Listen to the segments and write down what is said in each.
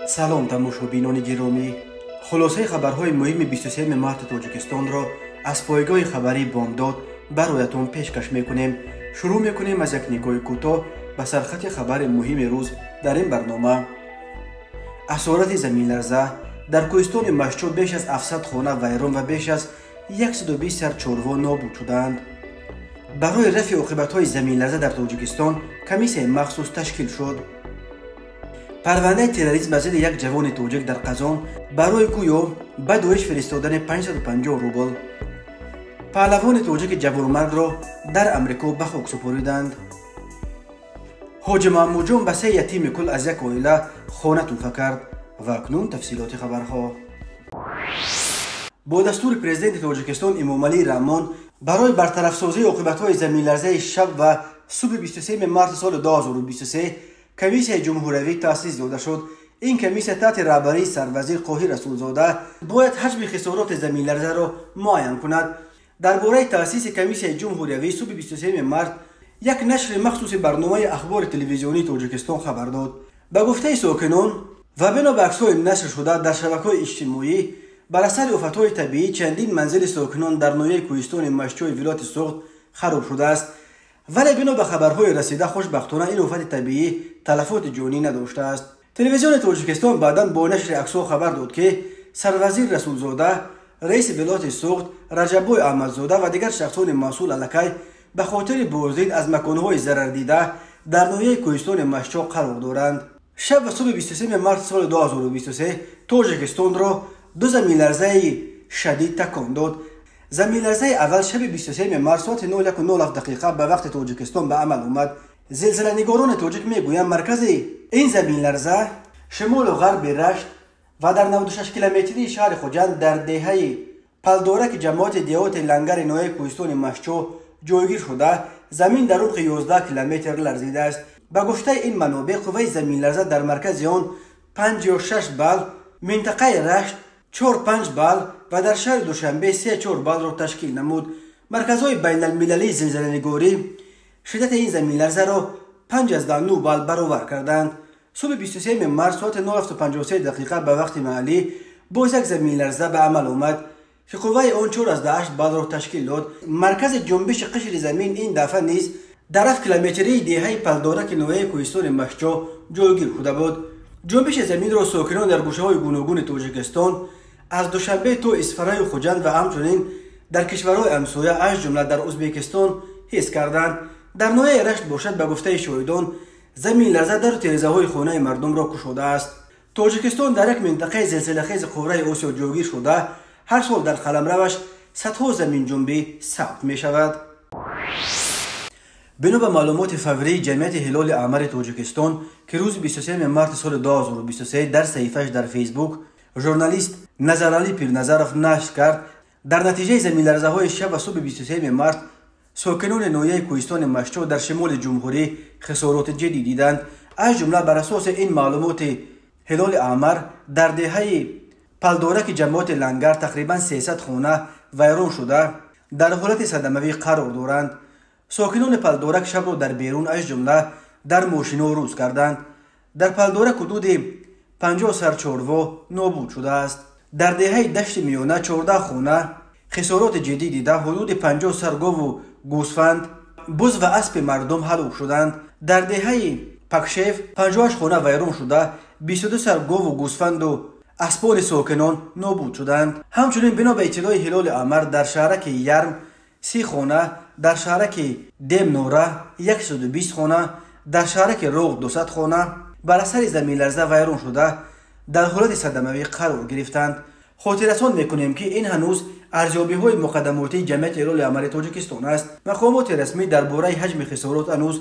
Салом, тамошобинони гиромӣ. Хулосаи хабарҳои муҳими 23 марти Тоҷикистонро аз пойгоҳи хабарии Бомдод бароятон пешкаш мекунем. Шурӯъ мекунем аз як нигоҳи кӯтоҳ ба сархати хабари муҳими рӯз дар ин барнома. Асорати заминларза дар кӯҳистони Машчо беш аз 700 хона вайрон ва беш аз 120 сар чорво нобуд шудаанд. Барои рафъи оқибатҳои заминларза дар Тоҷикистон комиссияи махсус ташкил шуд. Парвандаи терроризм ба зидди як ҷавони тоҷик дар Қазон барои гӯё ба Доиш фиристодани 550 рубл. Паҳлавони тоҷики ҷавонмардро дар Амрико ба хок супориданд. Ҳоҷи Маҳмудҷон ба се ятими кул аз як оила хона тӯҳфа кард. Ва акнун тафсилоти хабарҳо. Бо дастури президенти Тоҷикистон Эмомалӣ Раҳмон барои бартарафсозии оқибатҳои заминларзаи шаб ва субҳи 23 марти соли 2023 комиссияи ҷумҳуриявӣ таъсис дода шуд. Ин комиссия таҳти раҳбарии сарвазир Қоҳир Расулзода бояд ҳаҷми хисороти заминларзаро муайян кунад. Дар бораи таъсиси комиссияи ҷумҳуриявӣ субҳи 23 март як нашри махсуси барномаи ахбори телевизионии Тоҷикистон хабар дод. Ба гуфтаи сокинон ва бино ба аксҳои нашр шуда дар шабакаҳои иҷтимоӣ, бар асари офатҳои табиӣ чандин манзили сокинон дар ноҳияи кӯҳистони Машчои вилояти Суғд хароб шудааст. Вале бино ба хабарҳои расида, хушбахтона ин офати табиӣ талафоти ҷонӣ надоштааст. Телевизиони Тоҷикистон баъдан бо нашри аксҳо хабар дод, ки сарвазир Расулзода, раиси вилояти Суғд Раҷаббой Аҳмадзода ва дигар шахсони масъул аллакай ба хотири боздид аз маконҳои зарардида дар ноҳияи кӯҳистони Машчо қарор доранд. Шаб ва субҳи 23 марти соли 2023 Тоҷикистонро ду заминларзаи шадид такон дод. Заминларзаи аввал шаби 23 март соати 01:07 дақиқа ба вақти Тоҷикистон ба амал омад. Зилзиланигорони тоҷик мегӯянд, маркази ин заминларза шимолу ғарби Рашт ва дар 96 километрии шаҳри Хуҷанд дар деҳаи Палдораки ҷамоати деҳоти Лангари ноҳияи кӯҳистони Машчо ҷойгир шуда, замин дар умқи 11 километр ларзидааст. Ба гуфтаи ин манобеъ, қувваи заминларза дар маркази он 5 ё 6 балл, минтақаи Рашт 4-5 балл ва дар шаҳри Душанбе 3-4 баллро ташкил намуд. Марказҳои байналмилалии зилзиланигорӣ шиддати ин заминларзаро 5,9 балл баровар карданд. Субҳи 23 март соати 07:53 дақиқа ба вақти маҳаллӣ боз як заминларза ба амал омад, ки қувваи он 4,8 баллро ташкил дод. Маркази ҷунбиши қишри замин ин дафъа низ дар 7 километрии деҳаи Палдораки ноҳияи кӯҳистони Машчо ҷойгир шуда буд. Ҷунбиши заминро сокинон дар гӯшаҳои гуногуни Тоҷикистон аз Душанбе то Исфараю Хуҷанд ва ҳамчунин дар кишварҳои ҳамсоя, аз ҷумла дар Ӯзбекистон ҳис карданд. Дар ноҳияи Рашт бошад, ба гуфтаи шоҳидон, заминларза дару тирезаҳои хонаи мардумро кушодааст. Тоҷикистон дар як минтақаи зилзилахези қувраи Осиё ҷойгир шуда, ҳар сол дар қаламраваш садҳо заминҷунбӣ сабт мешавад. Бино ба маълумоти фаврии ҷамъияти Ҳилоли Аъмари Тоҷикистон, ки рӯзи 23 марти соли 2023 дар саҳифааш дар Фейсбук журналист Назаралӣ Пирназаров нашр кард, дар натиҷаи заминларзаҳои шаб ва субҳи 23 март сокинони ноҳияи кӯҳистони Машчо дар шимоли ҷумҳурӣ хисороти ҷиддӣ диданд. Аз ҷумла бар асоси ин маълумоти Ҳилоли Аъмар дар деҳаи Палдораки ҷамоати Лангар тақрибан 300 хона вайрон шуда, дар ҳолати садамавӣ қарор доранд. Сокинони Палдорак шабро дар берун, аз ҷумла дар мошино рӯз карданд. Дар Палдорак ҳудуди 50 сар чорво нобуд шудааст. Дар деҳаи Дашти Миёна 14 хона хисороти ҷиддӣ дида, ҳудуди 50 сар гову гӯсфанд, буз ва аспи мардум ҳалок шуданд. Дар деҳаи Пакшев 58 хона вайрон шуда, 22 сар гову гӯсфанду аспони сокинон нобуд шуданд. Ҳамчунин бино ба иттилои Ҳилоли Аъмар дар шаҳраки Ярм 30 хона, дар шаҳраки Демнора 120 хона, дар шаҳраки Роғ 200 хона бар асари заминларза вайрон шуда, дар ҳолати садамавӣ қарор гирифтанд. Хотиррасон мекунем, ки ин ҳанӯз арзёбиҳои муқаддамотии ҷамъияти Ҳилоли Аъмари Тоҷикистон аст. Мақомоти расмӣ дар бораи ҳаҷми хисорот ҳанӯз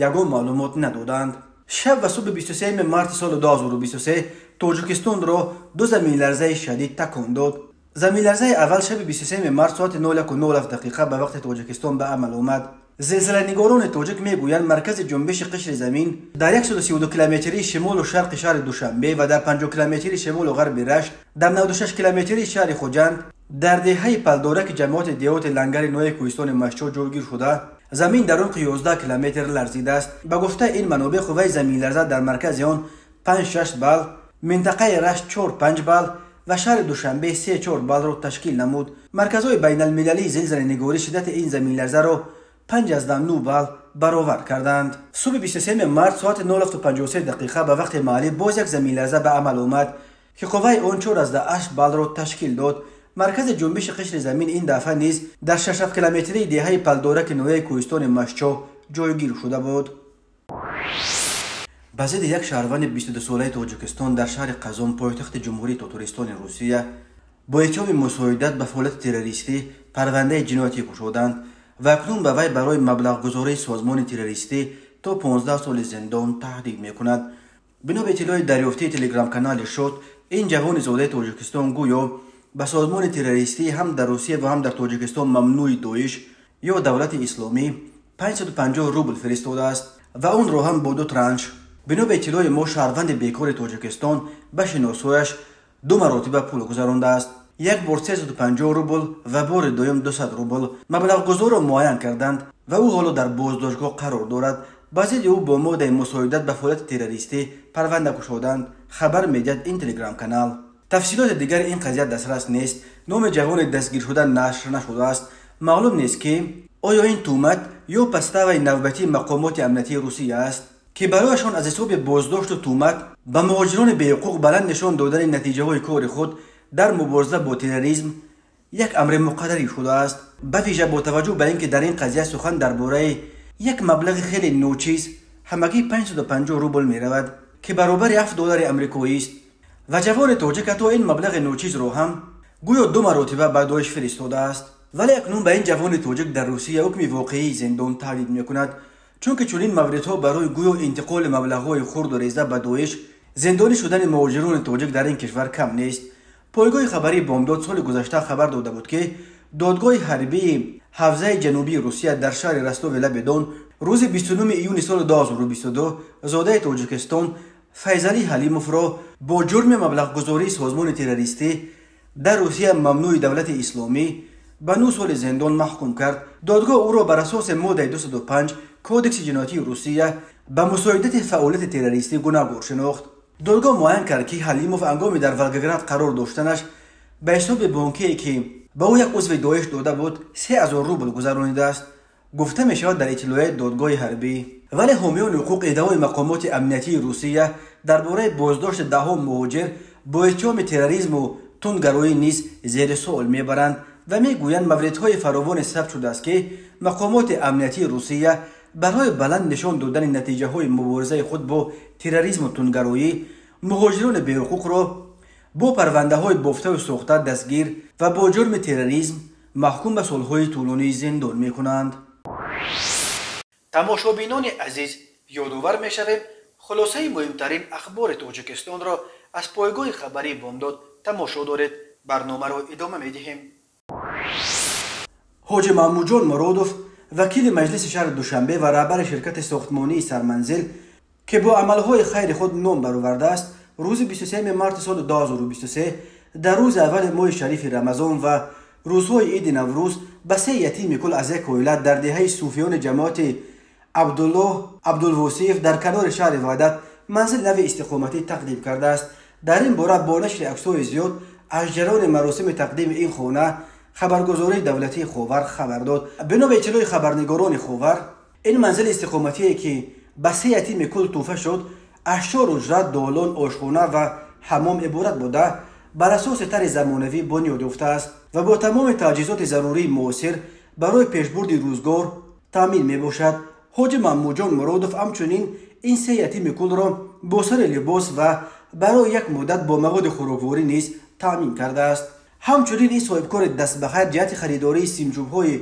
ягон маълумот надоданд. Шаб ва субҳи 23 марти соли 2023 Тоҷикистонро ду заминларзаи шадид такон дод. Заминларзаи аввал шаби 23 март соати 01:07 дақиқа ба вақти Тоҷикистон ба амал омад. Зилзиланигорони тоҷик мегӯянд, маркази ҷунбиши қишри замин дар 132 километрии шимолу шарқи шаҳри Душанбе ва дар 50 километрии шимолу ғарби Рашт, дар 96 километрии шаҳри Хуҷанд, дар деҳаи Палдораки ҷамоати деҳоти Лангари ноҳияи кӯҳистони Машчо ҷойгир шуда, замин дар умқи 11 километр ларзидааст. Ба гуфтаи ин манобеъ, қувваи заминларза дар маркази он 5-6 балл, минтақаи Рашт 4,5 балл ва шаҳри Душанбе 3,4 баллро ташкил намуд. Марказҳои байналмилалии зилзаланигорӣ шиддати ин заминларзаро 5,9 балл баровард карданд. Субҳи 23 март соати 07:53 дақиқа ба вақти маҳаллӣ боз як заминларза ба амал омад, ки қувваи он 4,8 баллро ташкил дод. Маркази ҷунбиши қишри замин ин дафъа низ дар 6 километрии деҳаи Палдораки ноҳияи кӯҳистони Машчоҳ ҷойгир шуда буд. Ба зидди як шаҳрванди 22-солаи Тоҷикистон дар шаҳри Қазон, пойтахти Ҷумҳурии Тотористони Русия, бо иттиҳоми мусоидат ба фаъолияти террористӣ парвандаи ҷиноятӣ кушоданд ва акнун ба вай барои маблағгузории созмони террористӣ то 15 соли зиндон таҳдид мекунад. Бино ба иттилои дарёфтии телеграм-канали Шот, ин ҷавони зодаи Тоҷикистон гӯё ба созмони террористӣ ҳам дар Русия ва ҳам дар Тоҷикистон мамнӯи Доиш ё Давлати Исломӣ 550 рубл фиристодааст ва онро ҳам бо 2 транш. Бино ба иттилои мо, шаҳрванди бекори Тоҷикистон ба шиносояш 2 маротиба пул гузарондааст. Як бор 350 рубл ва бори дуюм 200 рубл. Маблағгузорро муайян карданд ва ӯ ҳоло дар боздоштгоҳ қарор дорад. Ба зидди ӯ бо моддаи мусоидат ба фаъолияти террористӣ парванда кушоданд, хабар медиҳад ин телеграм-канал. Тафсилоти дигари ин қазия дастрас нест. Номи ҷавони дастгиршуда нашр нашудааст. Маълум нест, ки оё ин тӯҳмат ё подставаи навбатии мақомоти амниятии Русия аст, ки барояшон аз ҳисоби боздошту тӯҳмат ба муҳоҷирони беҳуқуқ баланд нишон додани натиҷаҳои кори худ дар мубориза бо терроризм як амри муқаррарӣ шудааст. Ба вижа бо таваҷҷӯҳ ба ин ки дар ин қазия сухан дар бораи як маблағи хеле ночиз, ҳамагӣ 550 рубл меравад, ки баробари 7 доллари амрикоист ва ҷавони тоҷик ҳатто ин маблағи ночизро ҳам гӯё 2 маротиба ба Доиш фиристодааст. Вале акнун ба ин ҷавони тоҷик дар Русия ҳукми воқеии зиндон таҳдид мекунад, чунки чунин мавридҳо барои гӯё интиқоли маблағҳои хурду реза ба Доиш зиндонӣ шудани муҳоҷирони тоҷик дар ин кишвар кам нест. Пойгоҳи хабарии Бомдод соли гузашта хабар дода буд, ки додгоҳи ҳарбии ҳавзаи ҷанубии Русия дар шаҳри Ростови лаби Дон рӯзи 29 июни соли 2022 зодаи Тоҷикистон Файзалӣ Ҳалимовро бо ҷурми маблағгузории созмони террористӣ дар Русия мамнӯи Давлати Исломӣ ба 9 соли зиндон маҳкум кард. Додгоҳ ӯро бар асоси моддаи 205 Кодекси ҷиноятии Русия ба мусоидати фаъолияти террористӣ гунаҳгор шинохт. Додгоҳ муайян кард, ки Ҳалимов ҳангоми дар Волгоград қарор доштанаш ба ҳисоби бонкие, ки ба ӯ як узви Доиш дода буд, 3000 рубл гузаронидааст, гуфта мешавад дар иттилоияи додгоҳи ҳарбӣ. Вале ҳомиёни ҳуқуқ иддаои мақомоти амниятии Русия дар бораи боздошти даҳҳо муҳоҷир бо иттиҳоми терроризму тундгароӣ низ зери суол мебаранд ва мегӯянд, мавридҳои фаровоне сабт шудааст, ки мақомоти амниятии Русия барои баланд нишон додани натиҷаҳои муборизаи худ бо терроризму тундгароӣ муҳоҷирони беҳуқуқро бо парвандаҳои бофтаву сохта дастгир ва бо ҷурми терроризм маҳкум ба солҳои тӯлонии зиндон мекунанд. Тамошобинони азиз, ёдовар мешавем, хулосаи муҳимтарин ахбори Тоҷикистонро аз пойгоҳи хабарии Бомдод тамошо доред. Барномаро идома медиҳем. Ҳоҷи Маҳмудҷон Муродов, вакили маҷлиси шаҳри Душанбе ва раҳбари ширкати сохтмонии Сарманзил, ки бо амалҳои хайри худ ном баровардааст, рӯзи 23 марти соли 2023 дар рӯзи аввали моҳи шарифи Рамазон ва рӯзҳои иди Наврӯз ба 3 ятими кул аз як оила дар деҳаи сӯфиёни ҷамоати Абдуллоҳ Абдулвосиев дар канори шаҳри Ваҳдат манзили нави истиқоматӣ тақдим кардааст. Дар ин бора бо нашри аксҳои зиёд аз ҷараёни маросими тақдими ин хона хабаргузории давлатии Ховар хабар дод. Бино ба иттилои хабарнигорони Ховар, ин манзили истиқоматие, ки ба 3 ятими кул тӯҳфа шуд, аз 4 ҳуҷра, долон, ошхона ва ҳаммом иборат буда, бар асоси тарҳи замонавӣ бунёд ёфтааст ва бо тамоми таҷҳизоти зарурии муосир барои пешбурди рӯзгор таъмин мебошад. Ҳоҷи Маҳмудҷон Муродов ҳамчунин ин 3 ятими кулро бо сари либос ва барои як муддат бо маводи хӯрокворӣ низ таъмин кардааст. Ҳамчунин ин соҳибкори дастбахайр ҷиҳати харидории симчӯбҳои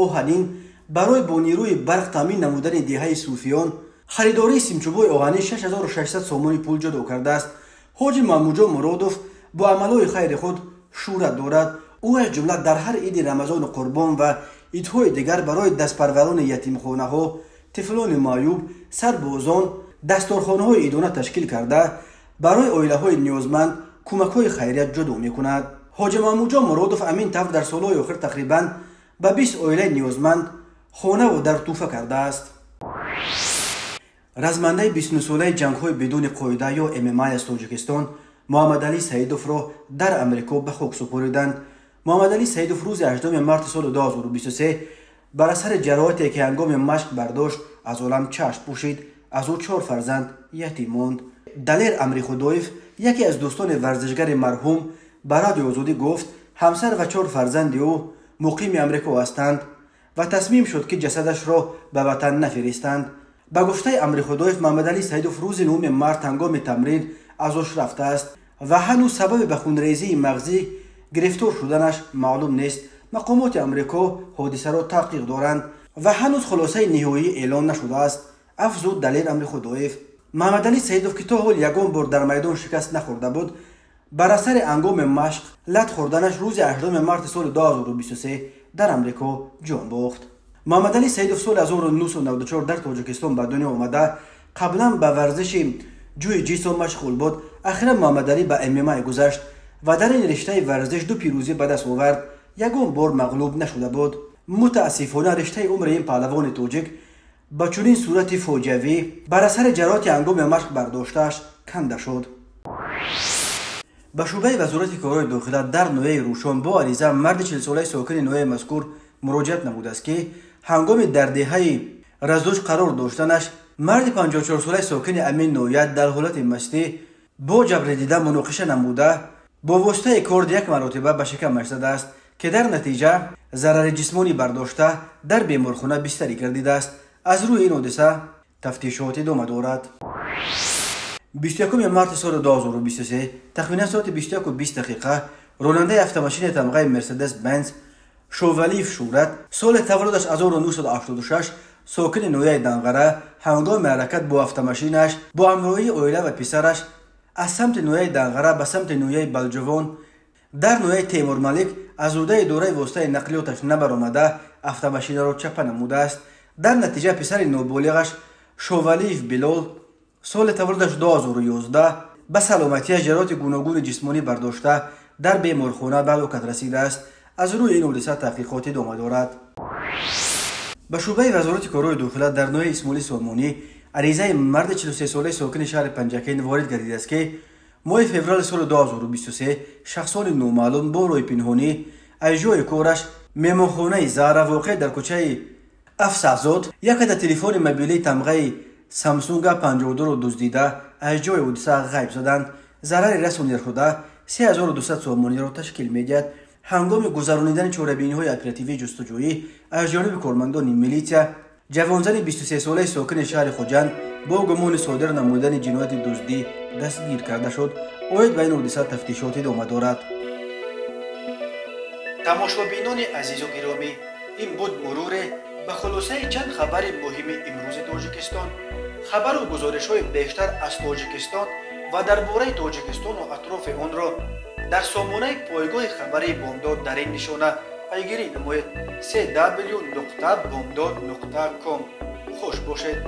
оҳанин барои бо нерӯи барқ таъмин намудани деҳаи сӯфиён харидории симчӯбҳои оҳанин 6600 сомони пул ҷудо кардааст. Ҳоҷи Маҳмудҷон Муродов бо амалҳои хайри худ шӯҳрат дорад. Ӯ аз ҷумла дар ҳар иди Рамазону Қурбон ва идҳои дигар барои дастпарварони ятимхонаҳо, тифлони маъюб, сарбозон дасторхонаҳои идона ташкил карда, барои оилаҳои ниёзманд кӯмакҳои хайрият ҷудо мекунад. Ҳоҷи Маҳмудҷон Муродов амин тавр дар солҳои охир тақрибан ба 20 оилаи ниёзманд хонаву дар тӯҳфа кардааст. Размандаи 29-солаи ҷангҳои бидуни қоида ё ММА аз Тоҷикистон Муҳаммадалӣ Саидовро дар Амрико ба хок супориданд. Муҳаммадалӣ Саидов рӯзи 8 марти соли 2023 бар асари ҷароҳате, ки ҳангоми машқ бардошт, аз олам чашм пӯшид. Аз ӯ 4 фарзанд ятим монд. Далер Амрихудоев, яке аз дӯстони варзишгари марҳум, ба Радиои Озодӣ гуфт, ҳамсар ва 4 фарзанди ӯ муқими Амрико ҳастанд ва тасмим шуд, ки ҷасадашро ба ватан нафиристанд. Ба гуфтаи Амрихудоев, Муҳаммадалӣ Саидов рӯзи 9 март ҳангоми тамрин аз ҳуш рафтааст ва ҳанӯз сабаби ба хунрезии мағзӣ гирифтор шуданаш маълум нест. Мақомоти Амрико ҳодисаро таҳқиқ доранд ва ҳанӯз хулосаи ниҳоӣ эълон нашудааст, афзуд Далер Амрихудоев. Муҳаммадалӣ Саидов, ки то ҳол ягон бор дар майдон шикаст нахӯрда буд, бар асари ҳангоми машқ лат хӯрданаш рӯзи 8 марти соли 2023 дар Амрико ҷон бохт. Муҳаммадалӣ Саидов соли 1994 дар Тоҷикистон ба дунё омада, қаблан ба варзиши ҷуи-ҷитсу машғул буд. Ахиран Муҳаммадалӣ ба ММА гузашт ва дар ин риштаи варзиш 2 пирӯзӣ ба даст овард, ягон бор мағлуб нашуда буд. Мутаассифона, риштаи умри ин паҳлавони тоҷик ба чунин сурати фоҷиавӣ бар асари ҷароҳати ҳангоми машқ бардоштааш канда шуд. Ба шӯъбаи вазорати корҳои дохила дар ноҳияи Рӯшон бо ариза марди 40-солаи сокини ноҳияи мазкур муроҷиат намудааст, ки ҳангоми дар деҳаи Разуш қарор доштанаш марди 54-солаи сокини амин ноҳия дар ҳолати мастӣ бо ҷабрдида муноқиша намуда, бо воситаи корд як маротиба ба шикамаш задааст, ки дар натиҷа зарари ҷисмонӣ бардошта дар беморхона бистарӣ гардидааст. Аз рӯи ин ҳодиса тафтишот идома дорад. 21 марти соли 2023 тахминан соати 21:20 ронандаи автомашинаи тамғаи Мерседес Бенз Шовалиев Шӯрат, соли таваллудаш 1986, сокини ноҳияи Данғара, ҳангоми ҳаракат бо автомашинаш бо ҳамроҳии оила ва писараш аз самти ноҳияи Данғара ба самти ноҳияи Балҷувон дар ноҳияи Темурмалик аз ҳудаи идораи воситаи нақлиёташ набаромада автомашинаро чапа намудааст. Дар натиҷа писари ноболиғаш Шовалиев Билол, соли таваллудаш 2011, ба саломатиаш ҷароҳати гуногуни ҷисмонӣ бардошта дар беморхона ба ҳалокат расидааст. Аз рӯи ин ҳодиса таҳқиқот идома дорад. Ба шӯъбаи вазорати корҳои дохила дар ноҳияи Исмоили Сомонӣ аризаи марди 43-солаи сокини шаҳри Панҷакент ворид гардидааст, ки моҳи феврали соли 2023 шахсони номаълум бо роҳи пинҳонӣ аз ҷойи кораш меҳмонхонаи Зара воқеъ дар кӯчаи Афсаҳзод як адад телефони мобилии тамғаи Самсунг A52-ро дуздида аз ҷойи ҳодиса ғайб заданд. Зарари расонидашуда 3200 сомониро ташкил медиҳад. Ҳангоми гузаронидани чорабиниҳои оперативии ҷустуҷӯӣ аз ҷониби кормандони милитсия ҷавонзани 23-солаи сокини шаҳри Хуҷанд бо гумони содир намудани ҷинояти дуздӣ дастгир карда шуд. Оид ба ин ҳодиса тафтишот идома дорад. Тамошобинони азизу гиромӣ, ин буд муруре ба хулосаи чанд хабари муҳими имрӯзи Тоҷикистон. Хабару гузоришҳои бештар аз Тоҷикистон ва дар бораи Тоҷикистону атрофи онро дар сомонаи пойгоҳи хабарии Бомдод дар ин нишона пайгирӣ намоед: cw.bomdod.com. Хуш бошед.